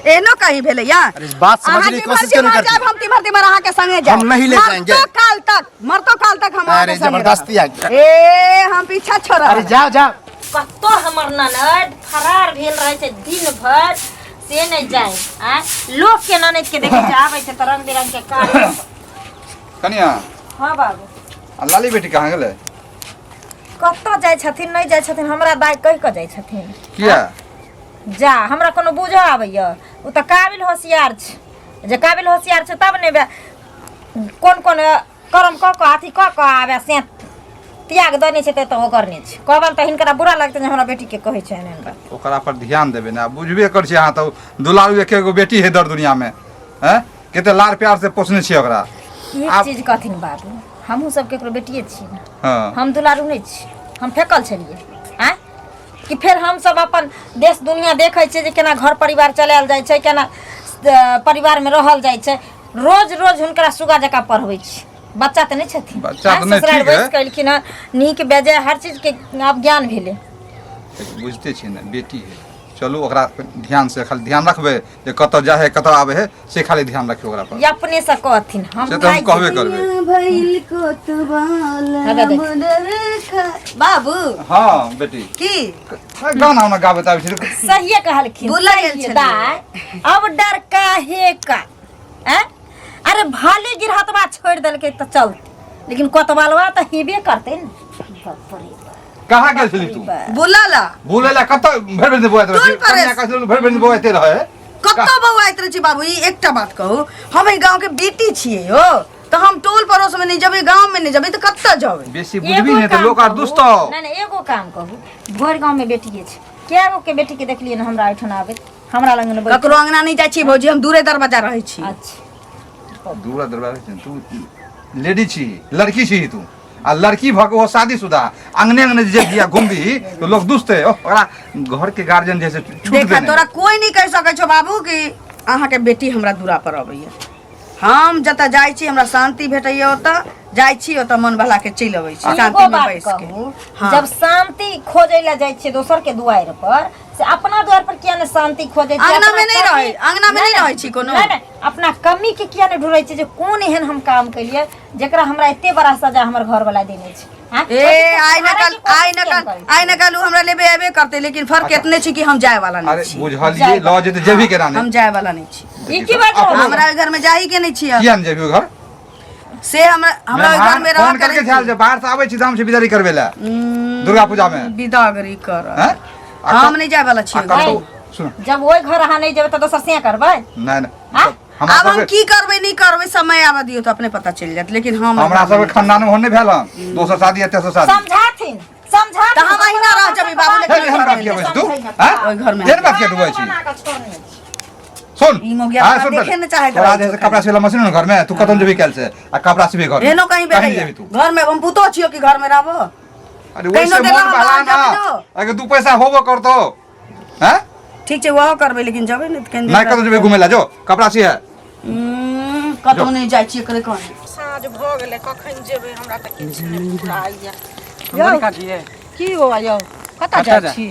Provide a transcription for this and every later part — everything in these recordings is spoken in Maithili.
एहनो कहीं भेलैया? अरे बात अहाँ समझने की जिम्हर कोशिश क्यों नहीं जिम्हर करती? जायब, हम तिम्हर तिम्हर अहाँके संगे जायब। हम नहीं ले जाएंगे। मरतो काल तक, मरतो काल तक हम अहाँके अरे संगे जबरदस्ती रहब। आ- ए, हम पीछा छोड़ब। अरे जाओ जाओ। कतो हमर ननद फरार भेल रहै छै दिन भर, से नहि जाय। आँय, लोक के ननद के देखै छै आबै छै तऽ रंग बिरंग के काज। कनिया। हँ बाबू। आ लाली बेटी कहाँ गेलै? कतऽ जाइ छथिन, नहि जाइ छथिन, हमरा दाइ कहि कऽ जाइ छथिन। किया? जा, हमरा कोनो बुझऽ आबैया? ओ तऽ काबिल होशियार छै। जे काबिल होशियार छै तब ने कोन कोन करम कऽ कऽ अथी कऽ कऽ आबे से त्याग देने छै, तऽ ओकर नहि छै। कहबनि तऽ हिनकरा बुरा लगतै जे हमरा बेटीके कहै छै एहन एहन बात। ओकरा पर ध्यान देबै ने। बुझबे कर छी अहाँ तऽ, दुलारू एके गो बेटी है दर दुनिया में, हैं? कते लाड़ प्यार से पोसने छियै ओकरा। एक चीज कहथिन बाबू, हमहूँ सब केकरो बेटिए छी ने। हम दुलारू नहि छी, हम फेकल छलियै। आँय, कि फेर हमसब अपन देश दुनिया देखै छियै जे केना घर परिवार चलायल जाइ छै, केना परिवारमे रहल जाइ छै। रोज रोज हुनकरा सुगा जकाँ पढ़बै छी। बच्चा तऽ नहि छथिन? बच्चा तऽ आँय, नहि, ससुरारि ठीक है। बैस कऽ एलखिन हँ, नीक बेजाय हर चीजके आब ज्ञान भेलै। बुझते छियै ने, बेटी है। चलू, ओकरा ध्यान से खाली ध्यान रखबै जे कतऽ जाइ है, कतऽ आबै है, से खाली ध्यान रखियौ ओकरा पर। ई अपने से कहथिन, हम से तऽ हम खाइ कहबे करबै। भइल कोतवाल। हगा देख। हमर बाबू। हँ बेटी। की? गाना उना गाबैत आबै छै। सहिए कहलखिन। बुला गेल सहिए। छलियै। दाइ, अब डर काहे का? आँय? अरे भले गिरहतवा छोड़ि देलकै तऽ चलतै, लेकिन कोतवालवा तऽ हेबे करतै ने। बाप रे बाप। कहाँ गेल छली तू? बुला ला। बोले ला कतऽ भरि भरि दिन बौआइत रहै टोल छी? पर कनिया कहै छलै, भरि भरि दिन बौआइते रहै। कतऽ बौआइत रहै छी बाबू? ई एकटा बात कहू, हम एहि गाँव के बेटी छियै हो, तऽ हम टोल पड़ोस में नहि जेबै, गाँव में नहि जेबै तऽ कतऽ जेबै? बेसी बुझबी एगो नहि तऽ काम लोक आर कहू। दुसतौ। नहि नहि, एगो काम कहू, भरि गाँव में बेटिए छै, कए गो के बेटी के देखलियै ने हमरा एहिठाम आबैत, हमरा लग ने बैठल? ककरो अंगना नहि जाइ छी भौजी, हम दूरे दरवाजा रहै छी। अच्छा। दूरा दरबार छै। तू लेडी छी, लड़की छी तू, आ लड़की भऽ के ओ शादीशुदा अंगने अंगने जे बिया घुमबी तो लोग दुसते। ओकरा घर के गार्जियन जे से छूट देखा, देने। तोरा कोई नहीं कहि सकै छौ बाबू कि अहाँके बेटी हमरा दूरा पर अबैया। हम जतऽ जाइ छी हमरा शान्ति भेटैया, ओतऽ जाइ छी, ओतऽ मन बहला के चलि अबै छी एगो शान्ति मे बात बैस के। कहू, हाँ। जब शांति खोजै लए जाइ छियै दोसर के दुआरि पर, से अपना द्वार पर किया ने शांति खोजै छियै? अंगना अपना में नहीं कमी- रहै, अंगना में नहीं रहै छी कोनो। नहि नहि, अपना कमी के किया ने ढूंढै छियै जे कोन एहन हम काम केलियै जेकरा हमरा एते बड़ा सजा हमर घर वाला देने छै? हाँ? ए, आइ न सुधारै कल के कोशिश आइ न किया कल करै छियै? आइ न कल उ हमरा लेबे एबे करतै, लेकिन फर्क एतने छै कि हम जाय वाला अरे नहीं छी। बुझलियै, लऽ जेतै, जेबही केना हम नहि? जाय वाला नहीं छी। ई की बात रहलै? हमरा ओहि घर में जाही के नहीं छी अब। किया नहि जेबही घर? से हमरा हमरा ओहि घर में रह फोन करके छाल जे बाहर से आबै छी दाम से बिदारी करबै लए दुर्गा पूजा में बिदागरी कर। हैं? आ हम नहीं जाय वाला छी आ ओहि घर। कतौ सुन, जब ओहि घर अहाँ नहि जेबै तऽ दोसर से करबै? नहि नहि। आँ? हमरा आब हम सबके की करबै नहि करबै, समय आबऽ दियौ तऽ अपने पता चलि जायत, लेकिन हम हमरा सबके खानदान में होने भेल हन दोसर शादी या तेसर शादी। समझाथिन, समझाथिन। तऽ हम अहिना रह जेबै बाबू, लेकिन हे, एहन बात किया बजै छी तू? हैं? ओहि घर में एहन बात किया डुबै छी? सुन, ई मौगिया हाँ, हमरा सुन देखे पहिले। ने चाहैत तोरा रहै जे छै। कपड़ा सिला मशीन ने घर में, तू कतौ जेबही काल्हि से आ कपड़ा सिबही घर में। एहनो कहीं कहीं भेटैया? जेबही तू? घर में हम पुतोह छियो कि घर में रहबो? अरे कहिनो वैसे देला मोन हम बहला बाहर ना। जेबै न। अगर दू पैसा होबो करतो हैं? ठीक छै, वहो करबै, लेकिन जेबै ने तऽ केन नहीं, कतौ जेबही घुमै ला? जो कपड़ा सी है। कतौ नहि जाइ छियै, करे कहने। साँझ भऽ गेलै, कखन जेबै? हमरा तऽ किछु नहि फुराइया। बड़ी काकी। की बौआ यौ, कतऽ कतऽ जाइ जाइ? छी?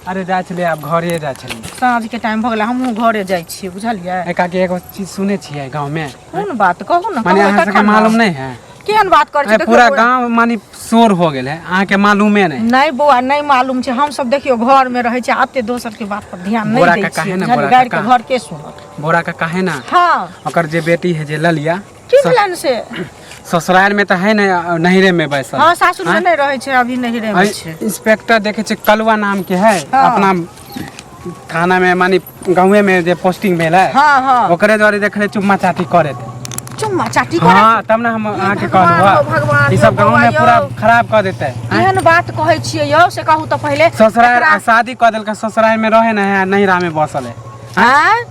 अरे जाइ छलियै, आब घरे जाइ छलियै। साँझके टाइम भऽ गेलै, हमहूँ घरे जाइ छियै, बुझलियै? ए काकी, एगो चीज सुनै छियै गाँवमे। कोन बात कहू ने। माने कहबै अहाँ सबके तखन ने। मालूम नहि है? केहन बात करै छी? ए, देखियौ पूरा गाँव माने शोर हो गेल है, अहाँके मालूमे नहि। नहि बौआ, नहि मालूम छै। हमसब देखियौ घरमे रहै छियै, एते दोसरके बात पर ध्यान नहि बोरा दै काका छियै, है ने, बुझलियै? बोरा गाड़ि के काका। घर के सुनत? बोरा काका है ना? हँ। ओकर जे बेटी है जे ललिया। की भेलनि से? ससुराल में तऽ है ने, नैहरे में बैसल। हँ, सासुर में आँय? नहि रहै छै, अभी नैहरे में छै। इंस्पेक्टर देखे छै कलुआ नाम के है। हाँ। अपना थाना में माने गाँवे में जे पोस्टिंग भेल है। हाँ हाँ ओकरे द्वारे देखले चुम्मा चाटी करे। चुम्मा चाटी करे? हाँ, तब ने हम अहाँके भगवान कहलहुँ। हो, भगवान ई सब यौ, गाँव में बौआ पूरा यौ। खराब कऽ देते। केहन बात कहै छियै यौ, से कहू तऽ पहिले। ससुराल एकरा- आ शादी कऽ देलकै, ससुराल में रहे न है, नैहरा में बसल है। आँय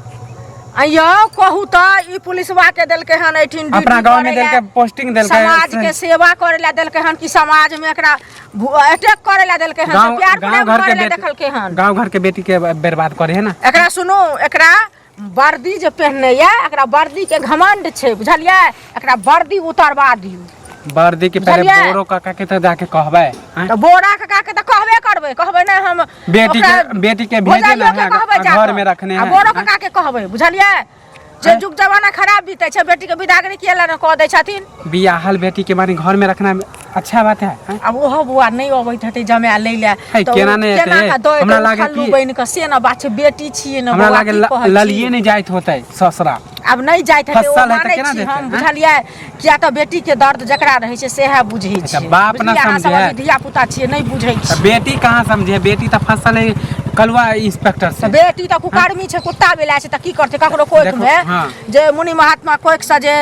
आ यौ, कहू तऽ ई पुलिसवा के देलकै हन एहिठिन ड्यूटी अपना गाँव में करै लए, देलकै, पोस्टिंग देलकै। समाज के सेवा करे ला देलकै हन कि समाज में एकरा अटैक करे ला देलकै हन? से गाँव प्यार गाँव प्रेम घर के करे ला बेटी देखलकै हन? गाँव घर के बेटी के बर्बाद करे है ना। एकरा सुनू, एकरा वर्दी जे पहनने ये, एकरा वर्दी के घमंड छै, बुझलियै? एकरा वर्दी उतारवा दियौ। वर्दी के पहले बुझलियै? बोरो काका के तो जाके कहबै आँय? तऽ बोरा काका के तऽ कहबे करबै कहबै नहि हम बेटी के ओकरा बेटी के भेजे भौजाइयो ना के है कहबै जा घर कऽ। में रखने आ है बोरो काका के कहबै बुझलियै जे जुग जमाना खराब बीतै छै बेटी के विदागरी किया ने कऽ दै छथिन बियाहल बेटी के माने घर में रखना अच्छा बात है आँय? आब ओहो बौआ नहि अबैत हेतै जमाए लै लए है, तऽ ओ केना नहि केना हेतै? कऽ दऽ हमरा एतै लागै उठल्लू कि- बनि कऽ से ने बात छै बेटी छियै ने हमरा बौआ लागे की कहै छी? ललिए नहीं जाइत होतै ससुरा आब नहि जाइत हेतै ओ फसल है तऽ मानै केना छी देतै, हम आँय? बुझलियै किया तऽ बेटी के दर्द जकरा रहै छै सएह बुझै अच्छा, छै बाप ना बुझलियै अहाँ सब समझे। अभी धिया पुता छियै नहि बुझै तऽ छी बेटी कहाँ समझे बेटी तऽ फसल है कलुआ इंस्पेक्टर से तऽ बेटी तऽ कुकर्मी छै कुत्ता बेला छै तऽ की करतै ककरो कोखि देखो, मे हाँ। जे मुनि महात्मा कोखि से जे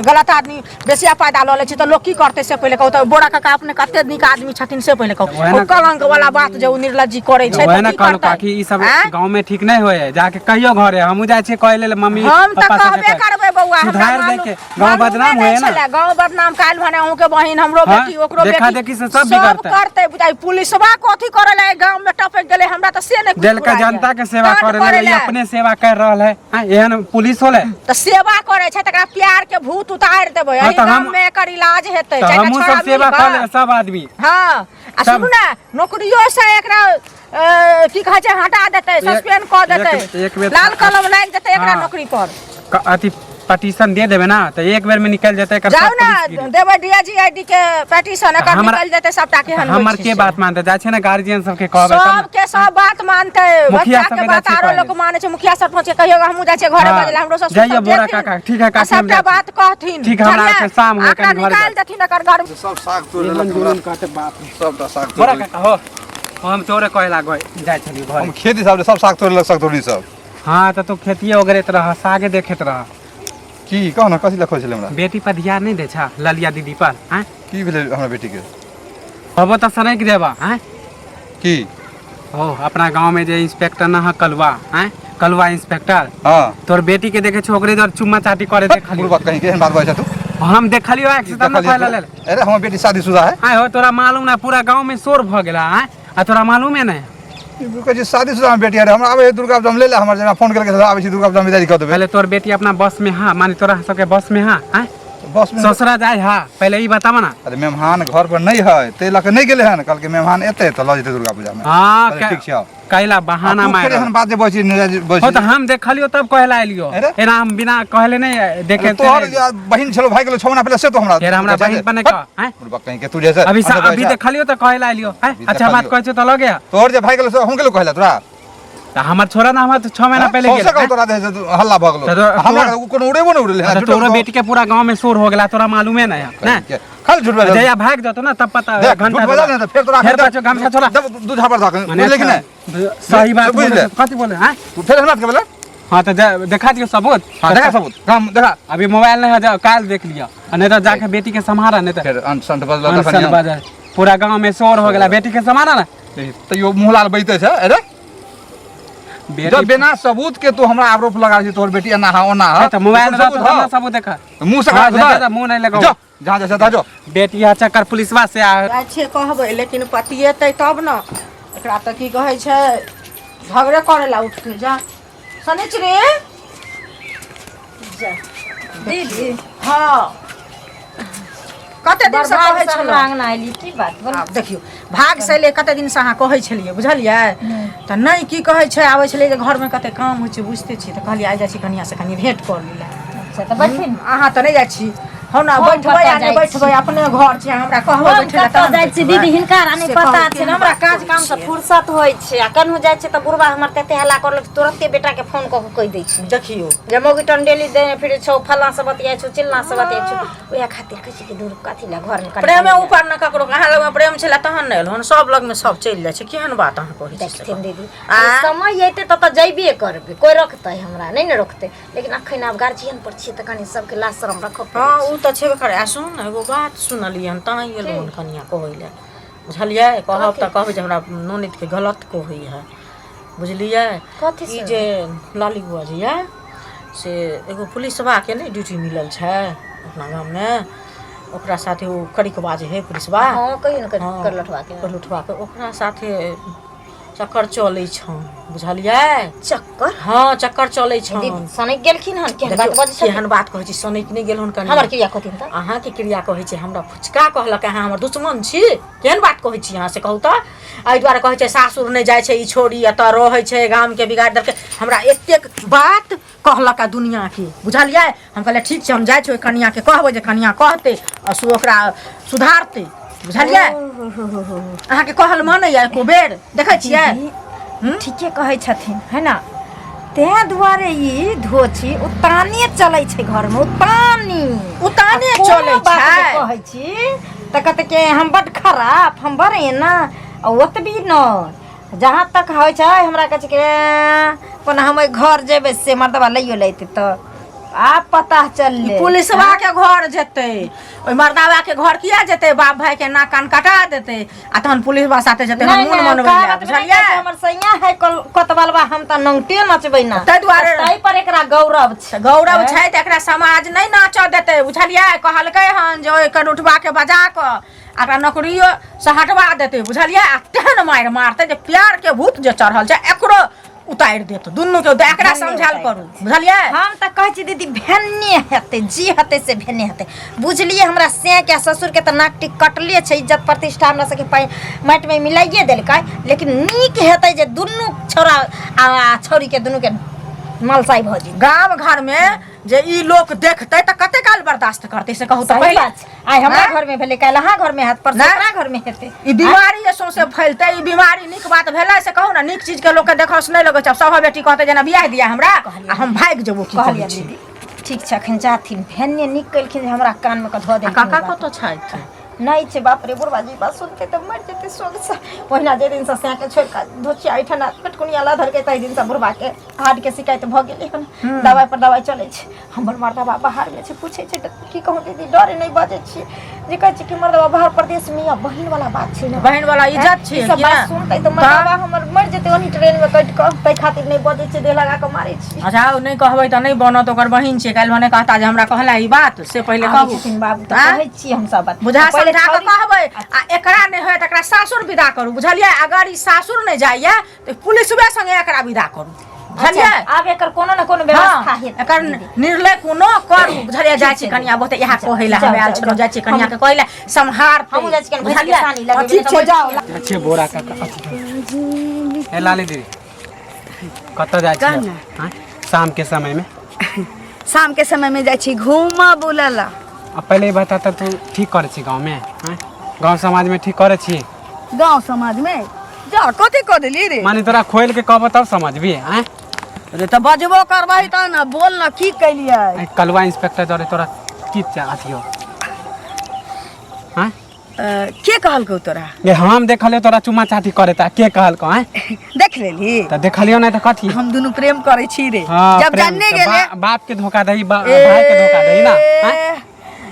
गलत आदमी बेसिया फायदा लऽ लै छै तऽ लोक की करतै से पहिले कहू तऽ बोरा काका अपने कते नीक आदमी छथिन से पहिले कहू वएह ओ ने- कलंक वाला बात जे ओ निर्लज्जी करै छै वएह तऽ ने की कहलहुँ करतै काकी ई सब आँय? गाँव में ठीक नहीं होए है जाके कहियो घरे हमहूँ जाइ छियै कहै लेल मम्मी हम तऽ पापा सबके कहबे कह- करबै बौआ हमरा सुधार मालूम- दैके गाँव मालूमे बदनाम नहि होए ना छलै। गाँव बदनाम काल्हि भने अहूँके बहिन हमरो हाँ, बेटी ओकरो देखा बेटी देखी से सब बिगड़तै। करतै बुझाइ पुलिसवा कथी करे ला गाँव में टपक गेलै हमरा तऽ से नहि कुछ देलका फुराइए। जनता के सेवा कांड करे लेल ई ला। अपने सेवा कर रहल है हाँ, एहन पुलिस होले तऽ सेवा करे छै तकरा प्यार के भूत उतारि देबै हाँ, एहि तऽ गाँव हम- में एकर इलाज हेतै तऽ चारिटा हमहूँ छोड़ा सब सेवा मिल कर कऽ। ले सब आदमी हाँ आ सब- सुनू ने नौकरियो से एकरा की कहै छै हटा देतै सस्पेंड कऽ देतै एक बेर- लाल कलम लागि जेतै एकरा हाँ। नौकरी पर अथी पिटीशन दे देबै ना तऽ एक बेर में निकल जेतै एकर जाउ सब ने पुलिस गिरी। देबै डीआईजी आईडी के पिटीशन एकर हमरा- निकल जेतै सबटा केहन होइ हमर छै के से। बात मानते जाइ छै ने गार्जियन सबके कहबै तब ने। सबके सब बात मानतै मुखिया बच्चा के सबके बात जाइ छियै आरो कहै लोक मानै छै मुखिया सरपंच के कहियो हमहूँ जाइ छियै घरे हाँ। बजला हमरो ससुर जाइए सब बोरा जेथिन। काका, ठीक है आ काकी, हम सबटा जाइ छी। बात कहथिन ठीक, हमरा बुझलियै? आके शाम होय, एकरा कनि घर निकालि जाइ। देथिन एकर घर सब साग तोड़ि एहन लेलक हमरा जुलुम कहते बाप रे। सबटा साग बोरा तोड़ि काका हो हम तोरे कहे लागो जाइ छलियै हम घरे खेत हिसाब से सब साग तोड़ि लेलक साग तोड़नी सब हाँ तऽ तू खेतिए ओगरैत रह सागे देखैत रह की कह ने कथी लखै छलै हमरा बेटी पर ध्यान नहि दै छह ललिया दीदी पर आँय की भेलै हमरा बेटी के कहबो तऽ सनकि देबा आँय की हो अपना गाँव में जे इंस्पेक्टर न है कलुआ आँय कलुआ इंस्पेक्टर हाँ तोर बेटी के देखे छो ओकरे दर चुम्मा चाटी करे देखलियो बुढ़ बात कहीं केहन बात बाजै तू हम देखलियो आँख से तब न देखलियै फैलल तू? लेल अरे हमर बेटी शादीशुदा है आँय हो तोरा मालूम ना पूरा गाँव में शोर भऽ गेला आँय आ तोरा मालूम है ने ई कहै छै शादीशुदा हमर बेटी अरे हमरा आबै है दुर्गा पूजा में ले ले हमर जेना फोन करके आबै छी दुर्गा पूजा में विदाई कऽ देबै पहले तोर बेटी अपना बस में हा माने तोरा सबके बस में हा आँय बस में ससुरा जाय हा पहले ई बतावा ना अरे मेहमान घर पर नहीं है ताहि लऽ कऽ नहि गेलै हन कहलकै मेहमान एतै तऽ लऽ जेतै दुर्गा पूजा में हाँ कहलियै, ठीक छै आउ। कैला बहाना आ तू मार फेर एहन बात जे बजै छी नजायज बजै हो छी। तऽ हम देखलियो तब कहला एलियो अरे? एना हम बिना कहले नहीं देखे अरे तोहर जे बहिन छलो भाई गेलो छौ महीना पहिले से तो हमरा फेर हमरा बहिन पर नहीं कह आँय? बुढ़बा कहीं के तू जैसे अभी अंदर अभी बैठा। देखलियो तऽ कहला एलियो आँय? अभी अच्छा बात देखलियो। कहै छौ तऽ लगे तोहर जे भाई गेलो से हम गेलो कहला तोरा तऽ हमर छोरा ना हमर तऽ 6 महीना पहिले सौंसे गेल कहू तोरा दे से तू हल्ला भऽ गेलो तऽ तो- हमरा कोनो उड़ेबो नहि उड़ेले अच्छा तोरो बेटी के पूरा गांव में शोर हो गेला तोरा मालूमे नहीं है ना खाली झूठ बजा जया भाग जतो ना तब पता देख घंटा झूठ बजा ने तऽ फेर तोरा फेर पाछू गमछा छोड़ा दू झापड़ धऽ के मने बुझले कि अच्छा, नहि सही बात बुझ बोले ले। कथी बोले हैं तू फेर हमरा के बोले हाँ तो देखा दियो सबूत हां देखा सबूत हम देखा अभी मोबाइल नहीं है जा काल देख लिया आ नहीं तो जाके बेटी के सम्हारा नहीं तो फेर अंत संत बजल अनशन तखन बाजार पूरा गांव में शोर हो गेला बेटी के सम्हारा ना तैयो मुँह लाल बैते छै अरे बेटी जब बिना सबूत के तू हमरा आरोप लगा छी तोहर बेटी एना हा ओना हा है तो मोबाइल तो रह तो सबूत सबूत देखा मुँह से हाँ, खराब जा, जा, मुँह नहीं लगाओ। जो जहाँ जैसे ता जो बेटी है चक्कर पुलिसवा से आ जाइ छियै कहबै लेकिन पतिएतै तब ने एकरा तऽ की कहै छै झगड़े करै लए उठतै जा शनिचरी जा दीदी हँ कते दिनसँ बर्बाद कहै से छलहुँ हमरा अंगना अयली की बात बोल आब देखियौ भाग से ले कते दिनसँ अहाँ कहै छलियै बुझलियै तऽ नहि की कहै छै आबै छलै जे घरमे कते काम होइ छै बुझिते छियै तऽ कहलियै आइ जाइ छी कनियाँसँ कनि भेँट कऽ ली लए अच्छा तऽ बैठिन अहाँ तऽ नहि जाइ छी हम ने हम बैठबै कतऽ आ नहि जाइ बैठबै अपने घर छै हमरा कहबै हम बैठै लए कतऽ तहन जाइ छी बैठबै। दीदी हिनका आर नहि से पता कहू, छै केहन हमरा बात काज करै काम से छियै। फुर्सत होइ छै आ कनहु जाइ छै तऽ बुढ़बा हमर तते हल्ला करलक तुरन्ते बेटा के फोन कऽ के कहि दै छै देखियौ जे मौगी टंडेली देने फिरे छौ फल्लाँ से बतियाइ छौ चिल्लाँ से बतियाइ छौ उएह खातिर कहै छै कि दूर कथी लए घरमे कनि प्रेमे ऊपर ने ककरो अहाँ लगमे प्रेम छलै तहन ने एलहुँ सब लगमे सब चलि जाइ छै केहन बात अहाँ कहै छी से देखथिन दीदी आ? समय अयतै तब तऽ जयबे करबै कोइ रखतै हमरा नहि ने रखतै लेकिन अखन आब गार्जियन पर छियै तऽ कनि सबके लाज शरम रखऽ पड़ै हँ ओ तऽ छेबे करै आ सुन ने एगो बात सुनलियै हन तैँ एलहुँ हन कनियाँ कहै लए बुझलियै कहब तऽ कहबै जे हमरा ननदिके गलत कहै है बुझलियै कथी ई जे लाली बुआ जे यऽ से एगो पुलिसवाके नहि ड्यूटी मिलल छै अपना गाममे ओकरा साथे ओ करिकबा जे हइ पुलिसवा हँ कहियो ने हँ, करलठवा के करलठवाके ओकरा साथे चक्कर चलै छन, बुझलियै? चक्कर? हँ, चक्कर चलै छन। दीदी सनकि गेलखिन हन? केहन बात देखियौ, बजै छथिन? केहन बात कहै छी, सनकि नहि गेल हन कनिया। हमर क्रिया कहथिन तऽ? अहाँके क्रिया कहै छै, हमरा फुचका कहलक अहाँ हमर दुश्मन छी। केहन बात कहै छी अहाँ, से कहू तऽ? एहि दुआरे कहै छै सासुर नहि जाइ छै ई छोड़ी, एतऽ रहै छै, गामके बिगाड़ि देलकै। हमरा एतेक बात कहलक आ दुनिआँके, बुझलियै? हम कहलियै ठीक छै, हम जाइ छी ओहि कनिआँके कहबै जे कनिआँ कहतै आ सु ओकरा सुधारतै, बुझलियै? अहाँके कहल मानैया एको बेर? देखै छियै। ठीके कहै छथिन, है ना? तें दुआरे ई धोछी उताने चलै छै घरमे, उतानी उताने आ कोनो चलै बात जे छै। कहै छी तऽ कहतै कि हम बड्ड खराब, हम बड़ एना आ ओतबी नहि। जहाँ तक होइ छै हमरा कहै छै कि कोना हम ओहि घर जेबै से मर्दबा लैयो लैतै तऽ आब पता चललै। पुलिसवा के घर जेतै, ओहि मर्दावा के घर किया जेतै? बाप भाई के नाक कान कटा देतै आ तहन पुलिसवा साथे जेतै नहि, हनमून नहि, मनबै लए, कहावत मे नहि बुझलियै? कहै छै, हमर सैया है कोतवालवा, हम तऽ नंगटे नचबै ना। ताहि दुआरे ताहि पर एकरा गौरव छै। गौरव छै तऽ एकरा समाज नहि नाचऽ देतै, बुझलियै? कहलकै हन जे ओहि कनुठवा के बजा कऽ आ एकरा नौकरियो से हटवा देतै, बुझलियै? आ तेहन मारि मारतै जे प्यार के भूत जे चढ़ल छै एकरो उतारि देत दुनू के। तऽ एकरा समझायल करू, बुझलियै? हम तऽ कहै छी दीदी, भेन्ने हेतै, जे हेतै से भेन्ने हेतै, बुझलियै? हमरा सैके आ ससुरके तऽ नाक टिक कटले छै, इज्जत प्रतिष्ठा हमरा सबके माटिमे मिलाइए देलकै, लेकिन नीक हेतै जे दुनू छौड़ा आ छौड़ीके दुनूके मलसाइ भऽ जेतै। गाम घरमे जे ई लोक देखतै तऽ कते काल बर्दाश्त करतै, से कहू तऽ? सही पहिले बात छै। आइ हमरा आँय? घर में भेलै, काल्हि अहाँ घर में हैत, परसू नहि। ओकरा घर में हेतै। ई बीमारी जे सौंसे फैलतै, ई बीमारी नीक बात भेलै, से कहू ने? नीक चीज के लोकके देखऽ नहि लगै छै। आब सभ बेटी कहतै जेना बियाह दिया हमरा आ हम भागि जेबो। की कहलियै कहै छी? दीदी, ठीक छै, अखन जाथिन। भेने नीक केलखिन जे हमरा कान में कऽ धऽ आ देलखिन काका ई बात। कतऽ छथि? नहि छै। बाप रे, बुढ़बा जी बात सुनते तऽ मरि जेतै शोकसँ। ओहिना जे दिनसँ सैके छोड़ि कऽ धोचिया एहिठाम पेटकुनिया लऽ धरकै, ताहि दिनसँ बुढ़बाके हार्टके शिकायत भऽ गेलै हन, दवाइ पर दवाइ चलै छै। हमर मर्दबा बाहरमे छै। पूछै छै तऽ की कहूँ दीदी, डरे नहि बजै छियै जे कहै छै कि मर्दबा बाहर प्रदेशमे यऽ। बहिन वाला बात छै ने। बहिन वाला इज्जत छै। ई सब कि बात ने? सुनतै तऽ मर्दबा हमर मरि जेतै ओनी ट्रेनमे कटि कऽ। ताहि खातिर नहि बजै छियै, देह लगा कऽ मारै छियै। अच्छा, ओ नहि कहबै तऽ नहि बनत। ओकर बहिन छै, काल्हि भने कहता जे हमरा कहला ई बात, से पहिले आबै कहू। छथिन बाबू तऽ आँय? कहै छियै हम सब बात। बुझा पहिले समझा कऽ छौरी कहबै आ एकरा नहि होय तऽ एकरा सासुर विदा करू, बुझलियै? अगर ई सासुर नहि जाइया तऽ पुलिसवे संगे एकरा विदा करू, बुझलियै? अच्छा, आब एकर कोनो ने कोनो व्यवस्था हँ, हेतै एकर निर्णय कोनो करू, बुझलियै? जाइ छी कनिया बहुते इएह कहै लए हम आयल छलहुँ। जाइ छी कनिया के कहै लए, सम्हार। हमहूँ जाइ छी कनि भैंस के सानी लगेबै, ठीक छै, जाउ। अच्छे बोरा काका। ए लाली दीदी, कतऽ जाइ कह छी ने। आँय? शाम के समय में? शाम के समय में जाइ छी घूमऽ बुलऽ ला। आ पहिले ई बता तऽ, तू ठीक करै छी गाँव में? आँय? गाँव समाज में ठीक करै छी? गाँव समाज में जा कथी कऽ देली रे? माने तोरा खोल के कहबो तब समझबी? आँय? अरे तऽ बजबो करबही तऽ ने, बोल ने, की कैलियै? आँय, कलुआ इंस्पेक्टर जरे तोरा की अथी हो? आँय? के कहलकौ तोरा? ये हम देखलियो तोरा चुम्मा चाटी करे ता, के कहलको? आँय? देख लेली? तऽ देखलियो नहि तऽ कथी? हम दुनू प्रेम करै छी रे। हाँ, जब प्रेम जानने तऽ गेले बाप के धोखा दही, भाई के धोखा दही ना? आँय?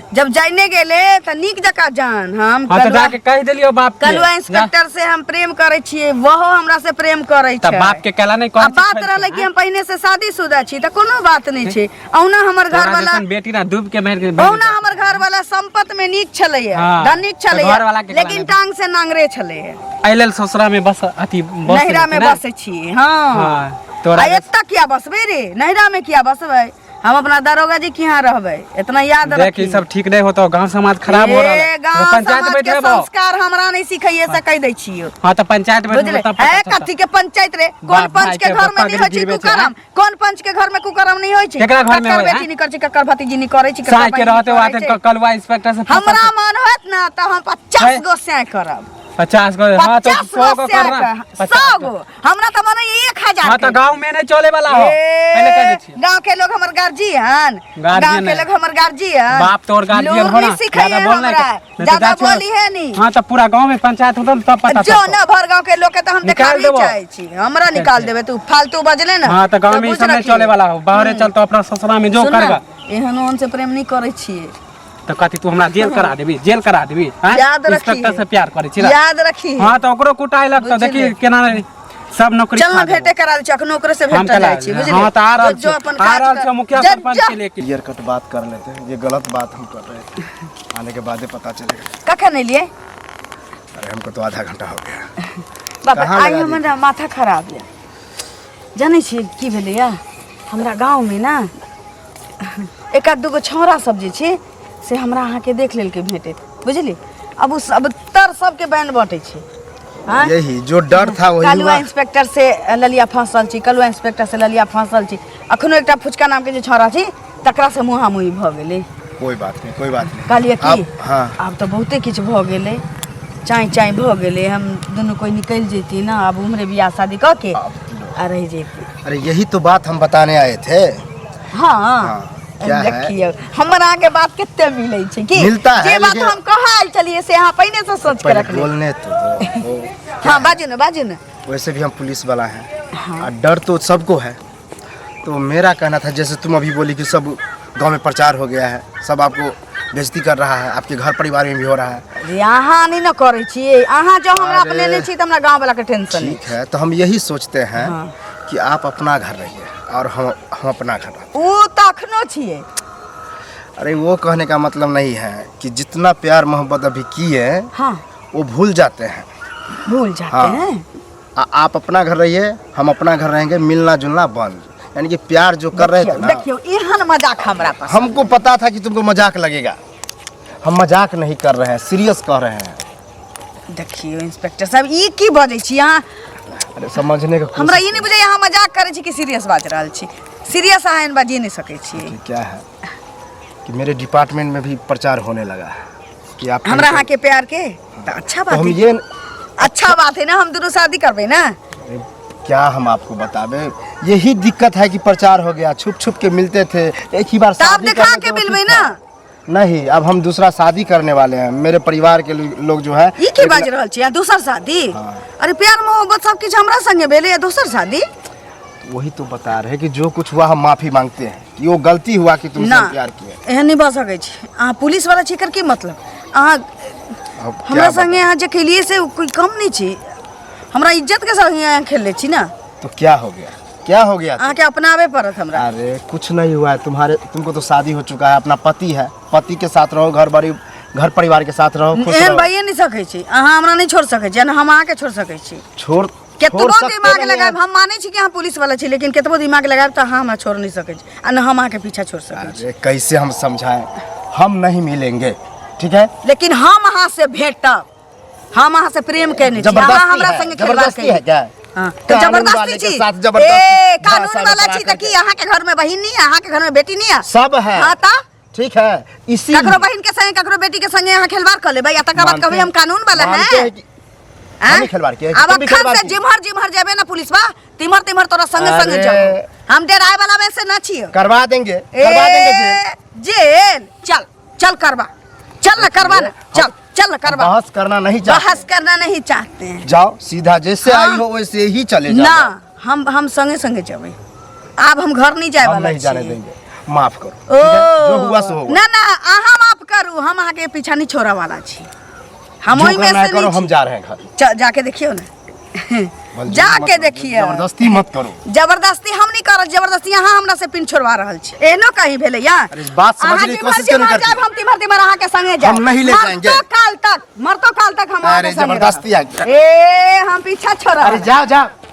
जब जाने गेले तऽ नीक जकाँ जान हम हाँ तऽ कलुआ जाके कहि देलियो बाप के। कलुआ इंस्पेक्टर से हम प्रेम करै छियै, वहो हमरा से प्रेम करै तऽ छै। बाप के केला नहि आ कहै छै बात खोलि के, रहलै कि आँय? हम पहिने से शादीशुदा छी तऽ कोनो बात नहि छै। अहुना हमर घर तोरा वाला जैसन बेटी ना डूब के मरि गेल। अहुना हमर घर वाला संपत में नीक छलैया, हाँ, धनिक तऽ छलैया, घरवाला के लेकिन कहला टांग से नांगरे छलैया। एहि लेल ससुरा में बस अथी बस नैहरा में ने? बसै छी, हाँ। हाँ, तोरा आ एतऽ किया बसबै रे? नैहरा में किया बसबै? हम अपना दारोगा जी के यहाँ रहबै, इतना याद देख, रखी। ई सब ठीक नहीं होतो, गांव समाज खराब हो रहा ए, है। गांव पंचायत समाज के बैठेबो। संस्कार हमरा नहीं सिखैये से कह दै छियो। हाँ तऽ पंचायत बैठेबो बुझले तब है? पता चलतौ। कथी के पंचायत रे? कोन बाप पंच भाई के के घर में पगड़ी नहीं होइ छै गिरबै छै, कुकरम? कोन पंच के घर में कुकरम नहीं होइ छै? केकरा घर में ककर होय, बेटी हैं? नहीं करै छै, ककर भतीजी नहीं करै छै, ककर साँझ के बहिन रहते नहीं वाते करै छै? कलुआ इंस्पेक्टर से हमरा मन होत ना तऽ हम 50 है? गो सैं करब। 50 गो? हाँ तो 50 100 गो गो सैं करना। कर, 100 गो। हमरा तऽ मन 1000 हाँ के। तो गांव में नहीं चले वाला हो, पहले कह दै छियै। गांव के लोग हमर गार्जियन? गार्जियन गांव के है। लोग हमर गार्जियन? बाप तोर गार्जियन लूर हो ना, नहीं सिखैये ज्यादा बोल नहीं हमरा। नहीं तो ज्यादा जा छोड़। बोली है नी। हाँ तो पूरा गांव में पंचायत होता तब पता जो चलतो। ना भर गांव के लोग के तो हम निकाल देखाबी देबो। चाहे छी। हमरा निकाल देबे? तू फालतू बजले ना। हाँ तो गांव में ई बुझ सब नहीं रखिए। चले वाला हो, बाहरे चल तो अपना ससुरा में जो सुन ना, करगा। एहन ओहन से प्रेम नहीं करै छियै। तो कथी तू हमरा जेल करा देबी? जेल करा देबी? हैं? याद रखी। इंस्पेक्टर से प्यार करै छी ना? याद रखी। हाँ तो ओकरो कुटाइ लगतो, बुझलियै। देखी केना सब नौकरी चल ना, खा देबो। भेंटे करा दै छी, अखनो ओकरे से हम भेंट कला जाइ छी, बुझलियै? हाँ तो आ रहल जो- जो छी, अपन आ काज रहल कर- छी मुखिया जा- सरपंच जा। के लेके। क्लियर कट बात कर लेते हैं, ये गलत बात हम कर रहे थे, आने के बाद ही पता चलेगा। कखन एलियै? अरे हमको तो आधा घंटा हो गया। बाप रे, कहाँ आइ लगा हमर माथा खराब यऽ। जानै छियै की भेलैया हमरा गाँवमे ने एक आध दूगो छौड़ा सब जे छै से हमरा अहाँके देख लेलकै भेटैत, बुझली? अब ओ सब तर सबके बैन बँटै छै। आँय? यही जो डर था वही कलुआ हुआ। इंस्पेक्टर से ललिया फंसल छी, कलुआ इंस्पेक्टर से ललिया फंसल छी। अखनो एकटा फुचका नाम के जे छौड़ा छी तकरा से मुहामुही भऽ गेलै। कोई बात नहीं, कोई बात नहीं। कहलियै की आप हाँ आब तऽ बहुते किछु भऽ गेलै, चाँय चाँय भऽ गेलै। हम दुनू कोइ निकलि जैती ने, आब उम्हरे बियाह शादी कऽ के आ रहि जैती। अरे यही तो बात हम बताने आए थे। हाँ, हाँ, क्या है? देखियौ हमर अहाँके बात कते मिलै छै की मिलता है, जे बात लेकिन- हम कहल चलिए से अहाँ पहिने से सोच के पहले रखले। बोलने तो दो। वो हाँ बाजू ने, बाजू ने। वैसे भी हम पुलिस वाला हैं। हाँ। और डर तो सबको है। तो मेरा कहना था, जैसे तुम अभी बोली कि सब गांव में प्रचार हो गया है, सब आपको बेइज्जती कर रहा है, आपके घर परिवार में भी हो रहा है। अरे अहाँ नहीं न करै छियै, अहाँ जो हमरा अरे। अपने नहि छी तऽ हमरा गाँव वाला के टेंशन ठीक है, तो हम यही सोचते हैं हाँ। कि आप अपना घर रहिए और हम अपना घर रहते। ओ तऽ अखनो छियै। अरे वो कहने का मतलब नहीं है कि जितना प्यार मोहब्बत अभी किए हाँ। वो भूल जाते हैं। भूल जाते हाँ। हैं। आप अपना घर रहिए, हम अपना घर रहेंगे, मिलना जुलना बंद। यानी कि प्यार जो कर रहे थे ना। देखियौ एहन मजाक हमरा पास। हमको पता था कि तुमको मजाक लगेगा, हम मजाक नहीं कर रहे हैं, सीरियस कह रहे हैं। देखियौ इंस्पेक्टर साहब, ई की बजै छी अहाँ? अरे समझने का हमरा कोशिश ई नहि बुझाइए अहाँ मजाक करै छी कि सीरियस बाजि रहल छी। सीरियस अहाँ एहन बाजिए नहि सकै छी। कि क्या है कि मेरे डिपार्टमेंट में भी प्रचार होने लगा है कि आप हमरा अहाँके प्यार के तऽ अच्छा तो बात हम है। ये अच्छा बात है ना, हम दोनों शादी करबै ना। अरे, क्या हम आपको बतावे, यही दिक्कत है कि प्रचार हो गया, छुप छुप के मिलते थे, एक ही बार तब शादी दिखा कर लेते के वो मिलबै ठीक ना। था। नहीं, अब हम दूसरा शादी करने वाले हैं, मेरे परिवार के लोग जो है। ई की बाजि रहल छी अहाँ, दोसर शादी? हाँ। अरे प्यार मोहब्बत सब किछु हमरा संगे भेलै, दोसर शादी? वही तो बता रहे कि जो कुछ हुआ हम माफी मांगते हैं कि वो गलती हुआ कि तुमसे ना हम प्यार किए। एहन नहि भऽ सकै छै। अहाँ पुलिस वाला छी, एकर की मतलब? अहाँ अब क्या हमरा बताएं? संगे अहाँ जे खेलिए से कोई कम नहीं छी, हमरा इज्जत के संगे अहाँ खेलले छी ना। तो क्या हो गया, क्या हो गया? अहाँके अपनावे पड़त हमरा। अरे कुछ नहीं हुआ है तुम्हारे, तुमको तो शादी हो चुका है, अपना पति है, पति के साथ रहो, घर बारी घर परिवार के साथ रहो, खुश एहन रहो। भइए नहीं सकै छी, अहाँ हमरा नहीं छोड़ सकै छी, हम अहाँके छोड़ सकै छी। छोड़ केतबो छोड़ सकते दिमाग नहीं लगायब, हैं। हम मानै छी कि अहाँ पुलिस वाला छी, लेकिन केतबो दिमाग लगायब तऽ अहाँ हमरा छोड़ नहीं सकै छी आ न हम अहाँके पीछा छोड़ सकै छी। अरे कैसे हम समझाएं, हम नहीं मिलेंगे, ठीक है? लेकिन हम अहाँ से भेटब, हम अहाँ से प्रेम केने छी, अहाँ जबरदस्ती हमरा है, संगे खेलवाड़ जबरदस्ती है केने। क्या? हाँ, तऽ कानून जबरदस्ती वाले के छी। साथ जबरदस्ती ए कानून भाषा में वाला बना छी तऽ करके। की अहाँ के घर में बहिन नहीं है, अहाँ के घर में बेटी नहीं है? सब है। हाँ तऽ ठीक है, इसी ककरो बहिन के संगे ककरो बेटी के संगे अहाँ खेलवाड़ कऽ लेबै आ तकर बाद मानते कहबै हम हैं- कानून वाला मानते हैं। हैं कि आँय? हमही खेलवाड़ किए, आब तुम भी अखन खेलवाड़ से किए। जिम्हर जिम्हर जेबे ना पुलिसवा तिम्हर तिम्हर तोरा संगे संगे अरे। जाबो, हम डराए वाला में से ना छियो। करवा देंगे, करवा देंगे जेल। जेल चल चल करवा, चल ना करवा ना, चल चल ना करवा। बहस करना नहीं चाहते, बहस करना नहीं चाहते हैं। जाओ सीधा जैसे हाँ। आई हो वैसे ही चले जाओ। ना हम संगे संगे जेबै, आब हम घर नहीं जाए हम वाला नहीं जाने छियै। देंगे, माफ करो, ओ ठीक है? जो हुआ सो हुआ। ना ना अहाँ माफ करू, हम अहाँके पीछा नहीं छोड़ऽ वाला छी, हम जो ओहिमे करना है से करो, नहीं हम छी। जा रहे हैं घर। जाके देखियौ ना, बलजोरी जाके मत करो, देखियौ। जबरदस्ती मत करो। जबरदस्ती हम नहीं करब, जबरदस्ती अहाँ हमरा से पिन छोड़वा रहल छी। एहनो कहीं भेलै या? अरे बात समझने अहाँ की जिम्हर कोशिश क्यों नहीं जिम्हर करती? जायब, हम तिम्हर तिम्हर अहाँके संगे जायब। हम नहीं ले जाएंगे। मरतो काल तक, मरतो काल तक हम अहाँके अरे संगे रहब। जबरदस्ती आ- ए हम पीछा छोड़ब। अरे जाओ जाओ।